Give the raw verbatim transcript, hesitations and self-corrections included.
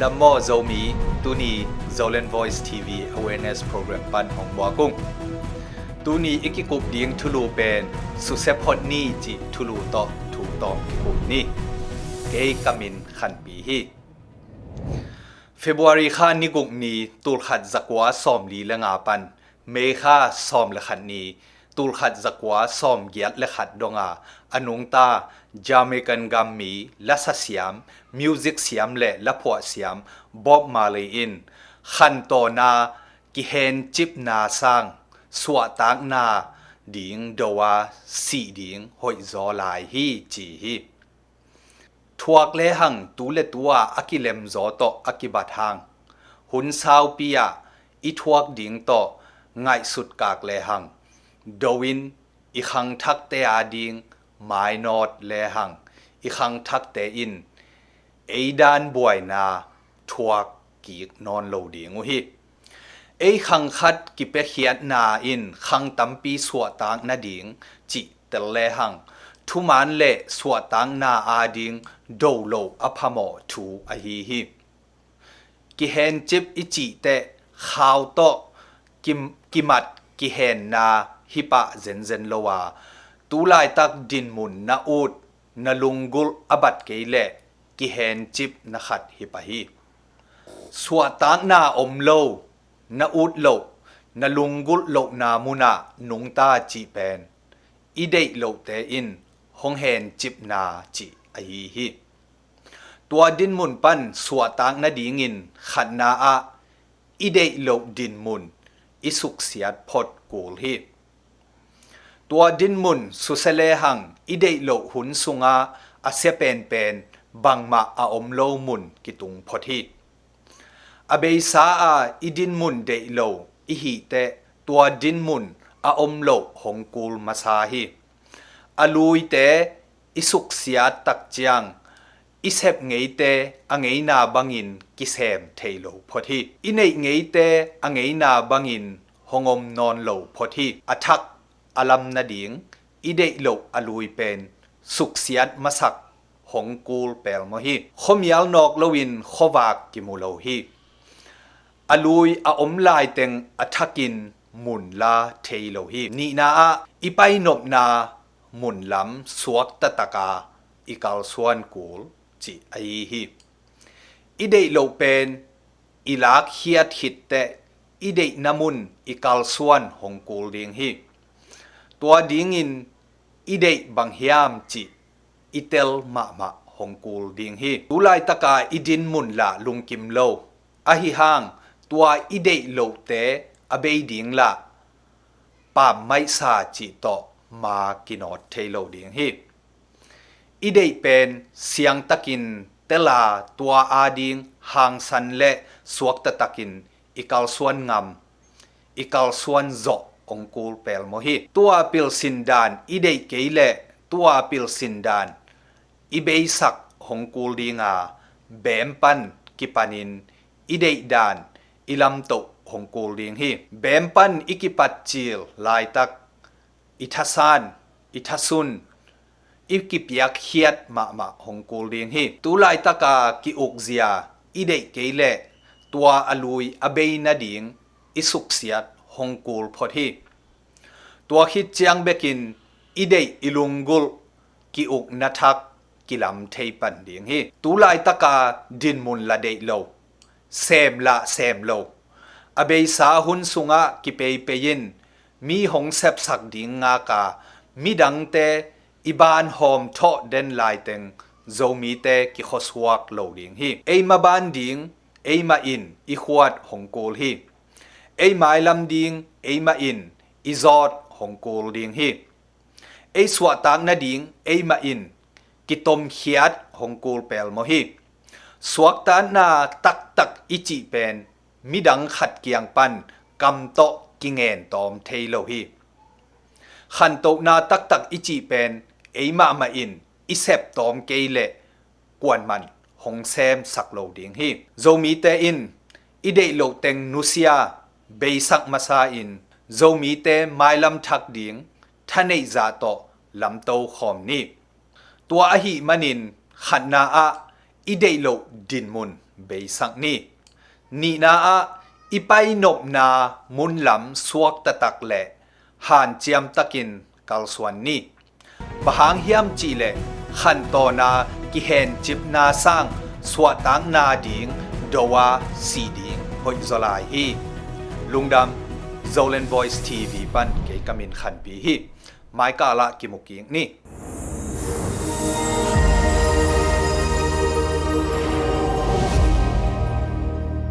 Dam maw Zomi, tuni Zoland Voice T V Awareness Program pan hong muak ung. Tuni i kikup ding thulu pen Susia Phot Ni cih thulu tawh thu tawm kikup ni. Kei ka min Khanpi hi. February kha ni guk ni, tulkhat zakua sawmli le nga pan May kha sawm le khat ni, tulkhat zakua sawmgiat le khat donga a nungta Jamaican gammi lasa siam, music siam le laphuah siam Bob Marley in khantawna kihencipna sang suahtakna ding do a sih ding hoihzaw lai hi ci hi. Thuak lehang tu le tu-a a kilemzaw tawh a kibat hang, hun saupi-ah i thuak ding tawh ngaihsutkak lehang, do in i khangthakte ading mainawt lehang, i khangthakte in ei dan buaina thuak kik nawn lo ding uh hi. Ei khang khat kipiakhiatna in khang tampi suahtak nading cih tel lehang, thuman le suahtakna ading do lo a phamawh thu ahi hi. Kihencip i cih teh khau tawh kim-, kimat kihenna hi pah zenzen lo a, tu laitak dinmun na ut, na lunggulh a bat kei leh kihencipna khat hi pah hi. Suahtakna om lo, na ut loh, na lunggulh lohna munah nungta cih pen i deih lohte in hong hencipna cih ahi hi. Tua dinmun pan suahtak nadingin khatna ah i deih loh dinmun i suksiat phot kul hi. Tua dinmun susia lehang i deih loh hun sunga a sia penpen bangmah a om lo mun kitung phot hi. A beisa a i dinmun deih lo i hih teh tua dinmun a om loh hong kul masa hi. A luite i suksiat tak ciang i sep ngeite a ngeina bangin kisem thei lo phot hi. I neih ngeite a ngeina bangin hong om nawn lo phot hi. A thak a lam nading i deih loh a lui pen suksiat masak hong kul pelmawh hi. Khuamial nawk loin khuavak kimu lo hi. A lui a om laiteng a thakin mun la thei lo hi. Nihna ah i painopna mun lam suakta taka i kalsuan kul cih ahi hi. I deih loh pen i lakkhiat khit teh i deihna mun i kalsuan hong kul ding hi. Tua dingin i deih bang hiam cih i tel mahmah hong kul ding hi. Tu laitaka i dinmun lah lungkim lo, ahi hang tua i deih lohte a bei ding lah pammaihsa cih tawh ma kinawt thei lo ding hi. I deih pen siangtakin tel a, tua ading hangsan le suakta takin i kalsuan ngam, i kalsuan zawh hong kul pelmawh hi. Tua pilsin dan i deih kei leh tua pilsin dan i beisak hong kul ding a, beem pan kipanin i deih dan i lamtoh hong kul ding hi. Beem pan i kipat cil laitak i thasan, i thasun, i kipiakkhiat mahmah hong kul ding hi. Tu laitaka ki-ukzia i deih kei leh tua a lui a bei nading i suksiat hong kul phot hi. Tua khit ciang bekin i deih i lunggulh ki-ukna thak kilam thei pan ding hi. Tu laitaka dinmun la deih lo, sem lah sem lo, a beisa hun sungah kipeipei in mi hong sepsak ding ngaka midangte i ban hawm thawh den laiteng Zomite kikhuasuak lo ding hi. Eima ban ding eimah in i khuat hong kul hi. Ei mailam ding eimah in i zawt hong kul ding hi. Ei suahtak nading eimah in kitomkhiat hong kul pelmawh hi. Suaktanna taktak i cih pen midang khat kiang pan kam tawh kingen tawm thei lo hi. Khantohna taktak i cih pen eimahmah in i sep tawm kei leh kuanman hong semsak lo ding hi. Zomite in i deih lohteng nusia beisak masa in Zomite mailam thak ding thaneih zah tawh lamto khawm ni. Tua ahih manin khatna ah i deih loh dinmun beisak ni. Nihna ah i painopna munlam suak taktak le hanciam takin kalsuan ni. Bang hang hiam cihleh khantawn a kihencipna sang suahtakna ding do a si ding hoihzaw lai hi. Lungdam. Zoland Voice T V pan kei ka min Khanpi hi. Mai kal ah kimu kik ni.